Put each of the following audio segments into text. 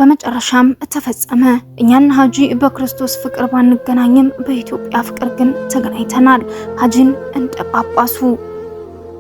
በመጨረሻም ተፈጸመ። እኛና ሀጂ በክርስቶስ ፍቅር ባንገናኝም በኢትዮጵያ ፍቅር ግን ተገናኝተናል። ሀጂን እንደ ጳጳሱ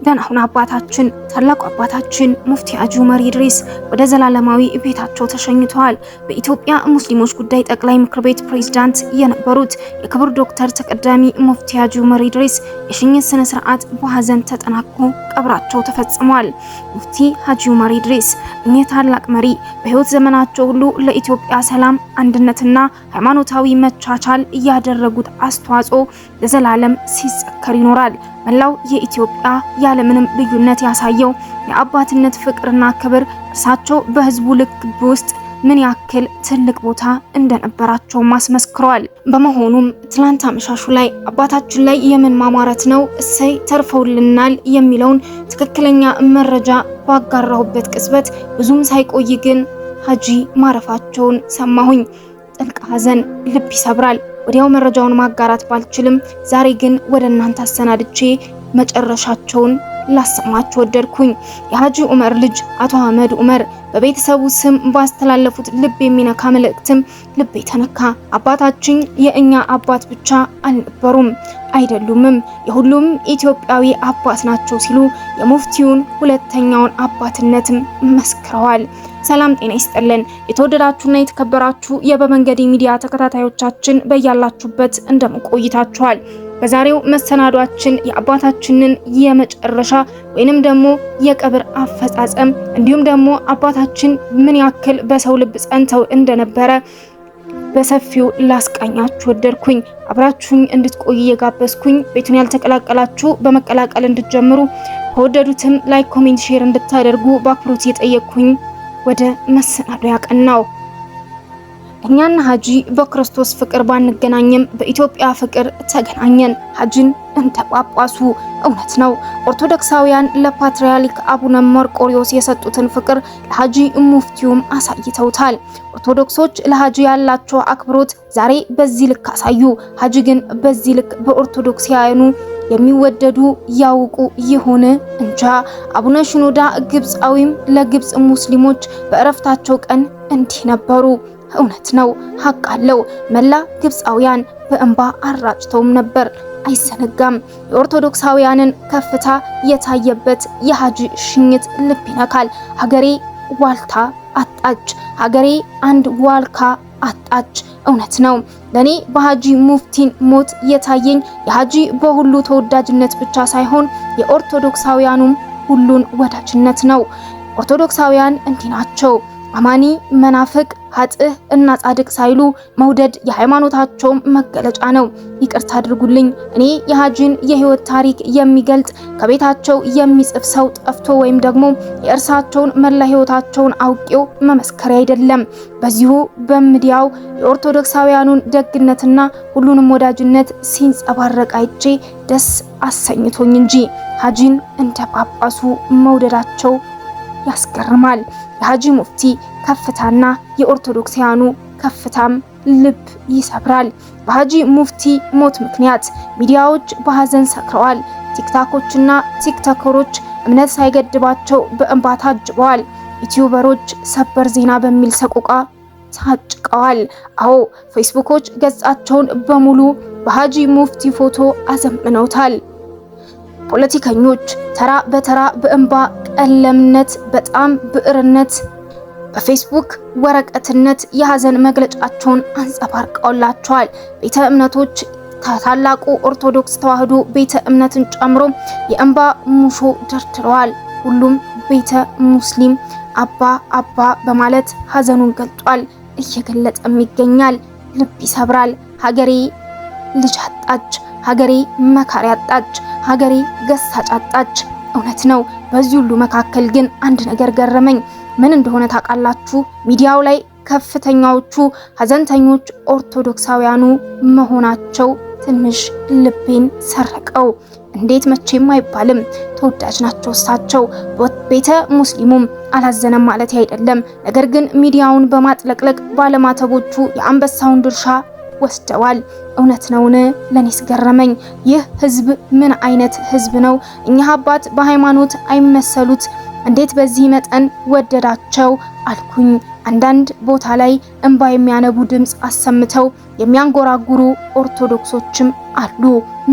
ደህና ሁን አባታችን። ታላቁ አባታችን ሙፍቲ ሀጂ ዑመር ኢድሪስ ወደ ዘላለማዊ ቤታቸው ተሸኝተዋል። በኢትዮጵያ ሙስሊሞች ጉዳይ ጠቅላይ ምክር ቤት ፕሬዝዳንት የነበሩት የክቡር ዶክተር ተቀዳሚ ሙፍቲ ሀጂ ዑመር ኢድሪስ የሽኝት ስነ ስርዓት በሀዘን ተጠናቆ ቀብራቸው ተፈጽሟል። ሙፍቲ ሀጂ ዑመር ኢድሪስ እኚህ ታላቅ መሪ በህይወት ዘመናቸው ሁሉ ለኢትዮጵያ ሰላም፣ አንድነትና ሃይማኖታዊ መቻቻል እያደረጉት አስተዋጽኦ ለዘላለም ሲዘከር ይኖራል። መላው የኢትዮጵያ ያለምንም ልዩነት ያሳየው የአባትነት ፍቅርና ክብር እርሳቸው በህዝቡ ልብ ውስጥ ምን ያክል ትልቅ ቦታ እንደነበራቸው አስመስክረዋል። በመሆኑም ትላንት አመሻሹ ላይ አባታችን ላይ የምን ማማረት ነው፣ እሰይ ተርፈውልናል የሚለውን ትክክለኛ መረጃ ባጋራሁበት ቅጽበት ብዙም ሳይቆይ ግን ሀጂ ማረፋቸውን ሰማሁኝ። ጥልቅ ሐዘን ልብ ይሰብራል። ወዲያው መረጃውን ማጋራት ባልችልም ዛሬ ግን ወደ እናንተ አሰናድቼ መጨረሻቸውን ላሰማችሁ ወደድኩኝ። የሀጂ ዑመር ልጅ አቶ አህመድ ዑመር በቤተሰቡ ስም ባስተላለፉት ልብ የሚነካ መልእክትም ልቤ ተነካ። አባታችን የእኛ አባት ብቻ አልነበሩም፣ አይደሉምም፣ የሁሉም ኢትዮጵያዊ አባት ናቸው ሲሉ የሙፍቲውን ሁለተኛውን አባትነትም መስክረዋል። ሰላም ጤና ይስጥልን። የተወደዳችሁና የተከበራችሁ የበመንገዴ ሚዲያ ተከታታዮቻችን በያላችሁበት እንደምን ቆይታችኋል? በዛሬው መሰናዷችን የአባታችንን የመጨረሻ ወይንም ደግሞ የቀብር አፈጻጸም እንዲሁም ደግሞ አባታችን ምን ያክል በሰው ልብ ጸንተው እንደነበረ በሰፊው ላስቃኛችሁ ወደድኩኝ። አብራችሁኝ እንድትቆዩ እየጋበዝኩኝ ቤቱን ያልተቀላቀላችሁ በመቀላቀል እንድትጀምሩ ከወደዱትም like፣ comment፣ share እንድታደርጉ በአክብሮት እየጠየቅኩኝ ወደ መሰናዶ ያቀናው። እኛና ሀጂ በክርስቶስ ፍቅር ባንገናኝም በኢትዮጵያ ፍቅር ተገናኘን። ሀጂን እንደ ጳጳሱ። እውነት ነው። ኦርቶዶክሳውያን ለፓትርያርክ አቡነ መርቆሪዎስ የሰጡትን ፍቅር ለሀጂ ሙፍቲውም አሳይተውታል። ኦርቶዶክሶች ለሀጂ ያላቸው አክብሮት ዛሬ በዚህ ልክ አሳዩ። ሀጂ ግን በዚህ ልክ በኦርቶዶክሳውያኑ የሚወደዱ ያውቁ ይሆን እንጃ። አቡነ ሽኖዳ ግብፃዊም ለግብፅ ሙስሊሞች በእረፍታቸው ቀን እንዲህ ነበሩ። እውነት ነው፣ ሀቅ አለው። መላ ግብፃውያን በእንባ አራጭተውም ነበር። አይዘነጋም። የኦርቶዶክሳውያንን ከፍታ የታየበት የሀጂ ሽኝት ልብ ይነካል። ሀገሬ ዋልታ አጣች። ሀገሬ አንድ ዋልካ አጣች። እውነት ነው። ለኔ በሀጂ ሙፍቲን ሞት የታየኝ የሀጂ በሁሉ ተወዳጅነት ብቻ ሳይሆን የኦርቶዶክሳውያኑም ሁሉን ወዳጅነት ነው። ኦርቶዶክሳውያን እንዲህ ናቸው። አማኒ፣ መናፍቅ፣ ኃጥእ እና ጻድቅ ሳይሉ መውደድ የሃይማኖታቸው መገለጫ ነው። ይቅርታ አድርጉልኝ፣ እኔ የሀጂን የህይወት ታሪክ የሚገልጽ ከቤታቸው የሚጽፍ ሰው ጠፍቶ ወይም ደግሞ የእርሳቸውን መላ ህይወታቸውን አውቄው መመስከሪያ አይደለም። በዚሁ በሚዲያው የኦርቶዶክሳውያኑን ደግነትና ሁሉንም ወዳጅነት ሲንጸባረቅ አይቼ ደስ አሰኝቶኝ እንጂ ሀጂን እንደ ጳጳሱ መውደዳቸው ያስገርማል። የሀጂ ሙፍቲ ከፍታና የኦርቶዶክሳውያኑ ከፍታም ልብ ይሰብራል። በሀጂ ሙፍቲ ሞት ምክንያት ሚዲያዎች በሀዘን ሰክረዋል። ቲክታኮችና ቲክቶከሮች እምነት ሳይገድባቸው በእንባ ታጅበዋል። ዩቲዩበሮች ሰበር ዜና በሚል ሰቆቃ ታጭቀዋል። አዎ፣ ፌስቡኮች ገጻቸውን በሙሉ በሀጂ ሙፍቲ ፎቶ አዘምነውታል። ፖለቲከኞች ተራ በተራ በእንባ ቀለምነት፣ በጣም ብዕርነት፣ በፌስቡክ ወረቀትነት የሀዘን መግለጫቸውን አንጸባርቀውላቸዋል። ቤተ እምነቶች ታላቁ ኦርቶዶክስ ተዋሕዶ ቤተ እምነትን ጨምሮ የእንባ ሙሾ ደርድረዋል። ሁሉም ቤተ ሙስሊም አባ አባ በማለት ሀዘኑን ገልጧል፣ እየገለጠም ይገኛል። ልብ ይሰብራል። ሀገሬ ልጅ አጣች። ሀገሬ መካሪ አጣች። ሀገሬ ገሳጭ አጣች። እውነት ነው። በዚህ ሁሉ መካከል ግን አንድ ነገር ገረመኝ። ምን እንደሆነ ታውቃላችሁ? ሚዲያው ላይ ከፍተኛዎቹ ሀዘንተኞች ኦርቶዶክሳውያኑ መሆናቸው ትንሽ ልቤን ሰረቀው። እንዴት መቼም አይባልም፣ ተወዳጅ ናቸው እሳቸው። ቤተ ሙስሊሙም አላዘነም ማለት አይደለም። ነገር ግን ሚዲያውን በማጥለቅለቅ ባለማተቦቹ የአንበሳውን ድርሻ ወስደዋል። እውነት ነውን? ለኔስ ገረመኝ። ይህ ህዝብ ምን አይነት ህዝብ ነው? እኚህ አባት በሃይማኖት አይመሰሉት፣ እንዴት በዚህ መጠን ወደዳቸው አልኩኝ። አንዳንድ ቦታ ላይ እንባ የሚያነቡ ድምፅ አሰምተው የሚያንጎራጉሩ ኦርቶዶክሶችም አሉ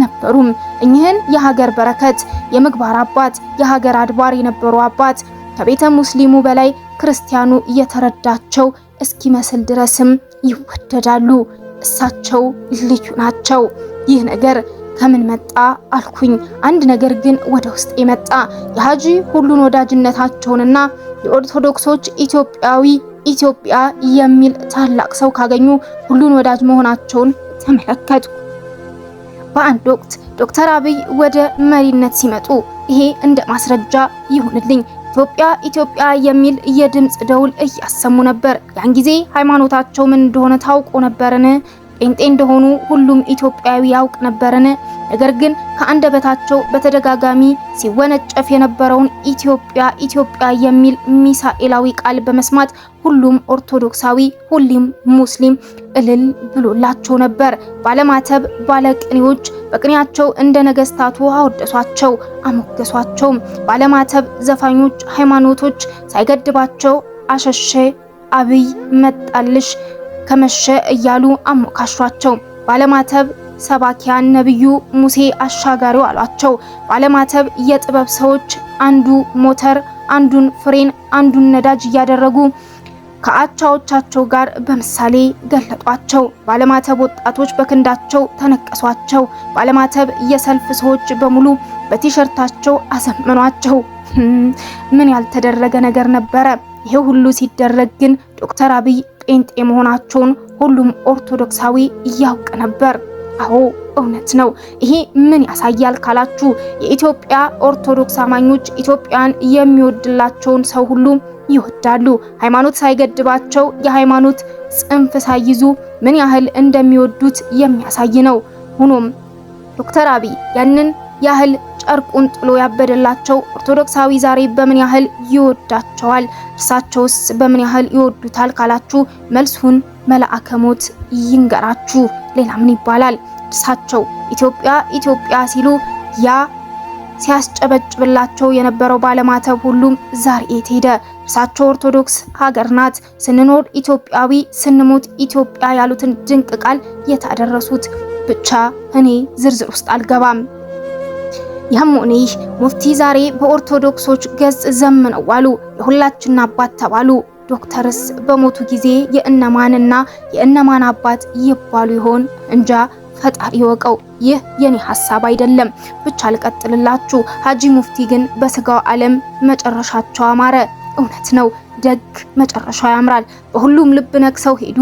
ነበሩም። እኚህን የሀገር በረከት፣ የምግባር አባት፣ የሀገር አድባር የነበሩ አባት ከቤተ ሙስሊሙ በላይ ክርስቲያኑ እየተረዳቸው እስኪመስል ድረስም ይወደዳሉ። እሳቸው ልዩ ናቸው። ይህ ነገር ከምን መጣ አልኩኝ። አንድ ነገር ግን ወደ ውስጥ የመጣ የሀጂ ሁሉን ወዳጅነታቸውንና የኦርቶዶክሶች ኢትዮጵያዊ ኢትዮጵያ የሚል ታላቅ ሰው ካገኙ ሁሉን ወዳጅ መሆናቸውን ተመለከትኩ። በአንድ ወቅት ዶክተር አብይ ወደ መሪነት ሲመጡ ይሄ እንደ ማስረጃ ይሁንልኝ ኢትዮጵያ ኢትዮጵያ የሚል የድምጽ ደውል እያሰሙ ነበር። ያን ጊዜ ሃይማኖታቸው ምን እንደሆነ ታውቆ ነበርን? ጴንጤ እንደሆኑ ሁሉም ኢትዮጵያዊ ያውቅ ነበርን? ነገር ግን ከአንደበታቸው በተደጋጋሚ ሲወነጨፍ የነበረውን ኢትዮጵያ ኢትዮጵያ የሚል ሚሳኤላዊ ቃል በመስማት ሁሉም ኦርቶዶክሳዊ፣ ሁሉም ሙስሊም እልል ብሎላቸው ነበር። ባለማተብ ባለቅኔዎች በቅኔያቸው እንደ ነገስታቱ አወደሷቸው፣ አሞገሷቸው። ባለማተብ ዘፋኞች ሃይማኖቶች ሳይገድባቸው አሸሸ አብይ መጣልሽ ከመሸ እያሉ አሞካሿቸው። ባለማተብ ሰባኪያን ነብዩ ሙሴ አሻጋሪው አሏቸው። ባለማተብ የጥበብ ሰዎች አንዱ ሞተር፣ አንዱን ፍሬን፣ አንዱን ነዳጅ እያደረጉ ከአቻዎቻቸው ጋር በምሳሌ ገለጧቸው። ባለማተብ ወጣቶች በክንዳቸው ተነቀሷቸው። ባለማተብ የሰልፍ ሰዎች በሙሉ በቲሸርታቸው አዘመኗቸው። ምን ያልተደረገ ነገር ነበረ? ይሄ ሁሉ ሲደረግ ግን ዶክተር አብይ ጴንጤ መሆናቸውን ሁሉም ኦርቶዶክሳዊ ያውቅ ነበር። አዎ እውነት ነው። ይሄ ምን ያሳያል ካላችሁ የኢትዮጵያ ኦርቶዶክስ አማኞች ኢትዮጵያን የሚወድላቸውን ሰው ሁሉ ይወዳሉ። ሃይማኖት ሳይገድባቸው የሃይማኖት ጽንፍ ሳይይዙ ምን ያህል እንደሚወዱት የሚያሳይ ነው። ሆኖም ዶክተር አብይ ያንን ያህል ጨርቁን ጥሎ ያበደላቸው ኦርቶዶክሳዊ ዛሬ በምን ያህል ይወዳቸዋል? እርሳቸውስ በምን ያህል ይወዱታል ካላችሁ መልሱን መልአከ ሞት ይንገራችሁ። ሌላ ምን ይባላል? እርሳቸው ኢትዮጵያ ኢትዮጵያ ሲሉ ያ ሲያስጨበጭብላቸው የነበረው ባለማተብ ሁሉም ዛሬ የት ሄደ? እርሳቸው ኦርቶዶክስ ሀገር ናት፣ ስንኖር ኢትዮጵያዊ ስንሞት ኢትዮጵያ ያሉትን ድንቅ ቃል የታደረሱት? ብቻ እኔ ዝርዝር ውስጥ አልገባም። ያም ሆነ ይህ ሙፍቲ ዛሬ በኦርቶዶክሶች ገጽ ዘምነው ዋሉ። የሁላችን አባት ተባሉ። ዶክተርስ በሞቱ ጊዜ የእነማንና የእነማን አባት ይባሉ ይሆን? እንጃ፣ ፈጣሪ ይወቀው። ይህ የኔ ሐሳብ አይደለም። ብቻ ልቀጥልላችሁ። ሀጂ ሙፍቲ ግን በስጋው ዓለም መጨረሻቸው አማረ። እውነት ነው፣ ደግ መጨረሻው ያምራል። በሁሉም ልብ ነግሰው ሄዱ።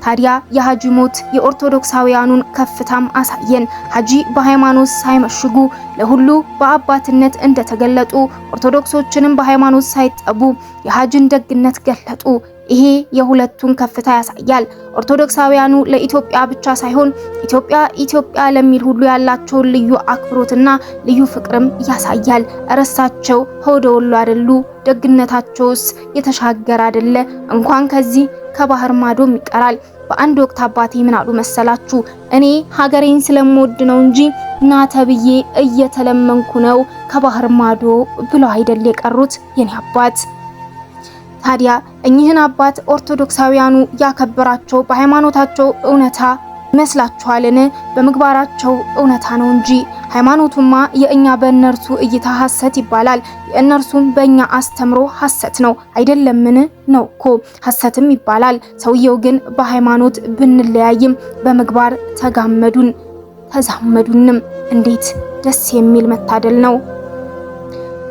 ታዲያ የሀጂ ሞት የኦርቶዶክሳውያኑን ከፍታም አሳየን። ሀጂ በሃይማኖት ሳይመሽጉ ለሁሉ በአባትነት እንደተገለጡ ኦርቶዶክሶችንም በሃይማኖት ሳይጠቡ የሀጂን ደግነት ገለጡ። ይሄ የሁለቱን ከፍታ ያሳያል። ኦርቶዶክሳውያኑ ለኢትዮጵያ ብቻ ሳይሆን ኢትዮጵያ ኢትዮጵያ ለሚል ሁሉ ያላቸውን ልዩ አክብሮትና ልዩ ፍቅርም ያሳያል። እረሳቸው ሆደ ወሎ አይደሉ? ደግነታቸውስ የተሻገረ አይደለ? እንኳን ከዚህ ከባህር ማዶም ይቀራል። በአንድ ወቅት አባቴ ምን አሉ መሰላችሁ? እኔ ሀገሬን ስለምወድ ነው እንጂ ና ተብዬ እየተለመንኩ ነው ከባህር ማዶ ብለው አይደል የቀሩት የኔ አባት። ታዲያ እኚህን አባት ኦርቶዶክሳውያኑ ያከበራቸው በሃይማኖታቸው እውነታ ይመስላችኋልን? በምግባራቸው እውነታ ነው እንጂ። ሃይማኖቱማ የእኛ በእነርሱ እይታ ሐሰት ይባላል፣ የእነርሱም በእኛ አስተምሮ ሐሰት ነው አይደለምን? ነው እኮ ሐሰትም ይባላል። ሰውየው ግን በሃይማኖት ብንለያይም በምግባር ተጋመዱን ተዛመዱንም። እንዴት ደስ የሚል መታደል ነው!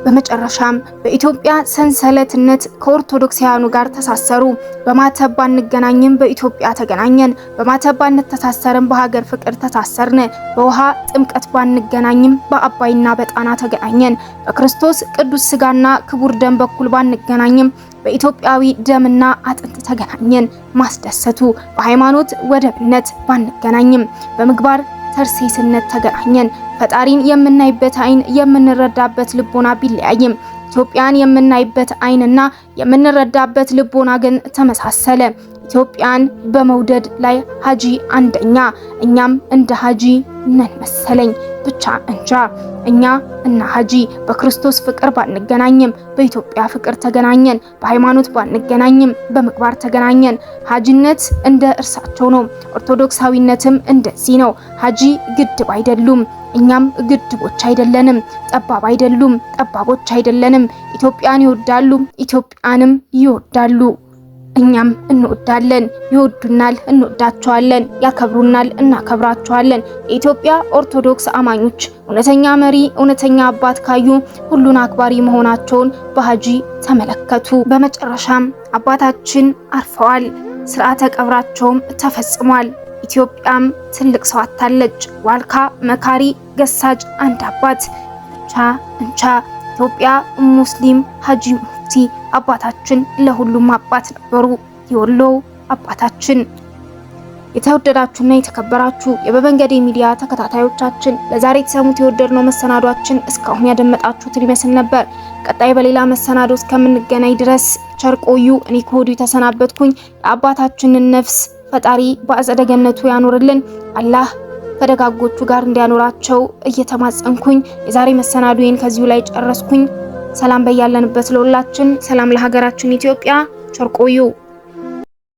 በመጨረሻም በኢትዮጵያ ሰንሰለትነት ከኦርቶዶክሳውያኑ ጋር ተሳሰሩ። በማተብ ባንገናኝም በኢትዮጵያ ተገናኘን። በማተብ ባንተሳሰርም በሀገር ፍቅር ተሳሰርን። በውሃ ጥምቀት ባንገናኝም በአባይና በጣና ተገናኘን። በክርስቶስ ቅዱስ ስጋና ክቡር ደም በኩል ባንገናኝም በኢትዮጵያዊ ደምና አጥንት ተገናኘን። ማስደሰቱ በሃይማኖት ወደብነት ባንገናኝም በምግባር ተርሴስነት ተገናኘን። ፈጣሪን የምናይበት አይን የምንረዳበት ልቦና ቢለያይም ኢትዮጵያን የምናይበት አይንና የምንረዳበት ልቦና ግን ተመሳሰለ። ኢትዮጵያን በመውደድ ላይ ሀጂ አንደኛ፣ እኛም እንደ ሀጂ ነን መሰለኝ። ብቻ እንጃ። እኛ እና ሀጂ በክርስቶስ ፍቅር ባንገናኝም በኢትዮጵያ ፍቅር ተገናኘን። በሃይማኖት ባንገናኝም በምግባር ተገናኘን። ሀጂነት እንደ እርሳቸው ነው። ኦርቶዶክሳዊነትም እንደዚህ ነው። ሀጂ ግድብ አይደሉም፣ እኛም ግድቦች አይደለንም። ጠባብ አይደሉም፣ ጠባቦች አይደለንም። ኢትዮጵያን ይወዳሉ፣ ኢትዮጵያንም ይወዳሉ። እኛም እንወዳለን። ይወዱናል፣ እንወዳቸዋለን። ያከብሩናል፣ እናከብራቸዋለን። የኢትዮጵያ ኦርቶዶክስ አማኞች እውነተኛ መሪ፣ እውነተኛ አባት ካዩ ሁሉን አክባሪ መሆናቸውን በሀጂ ተመለከቱ። በመጨረሻም አባታችን አርፈዋል። ስርዓተ ቀብራቸውም ተፈጽሟል። ኢትዮጵያም ትልቅ ሰው አታለች። ዋልካ መካሪ፣ ገሳጭ አንድ አባት ብቻ እንቻ። ኢትዮጵያ ሙስሊም ሀጂ ሙፍቲ አባታችን ለሁሉም አባት ነበሩ። የወሎ አባታችን። የተወደዳችሁና የተከበራችሁ የበመንገዴ ሚዲያ ተከታታዮቻችን፣ ለዛሬ የተሰሙት የወደድነው መሰናዷችን እስካሁን ያደመጣችሁትን ይመስል ነበር። ቀጣይ በሌላ መሰናዶ እስከምንገናኝ ድረስ ቸር ቆዩ። እኔ ከወዲሁ ተሰናበትኩኝ። የአባታችንን ነፍስ ፈጣሪ በአጸደ ገነቱ ያኖርልን። አላህ ከደጋጎቹ ጋር እንዲያኖራቸው እየተማጸንኩኝ የዛሬ መሰናዶዬን ከዚሁ ላይ ጨረስኩኝ። ሰላም በያለንበት ለሁላችን፣ ሰላም ለሀገራችን ኢትዮጵያ። ቸር ቆዩ።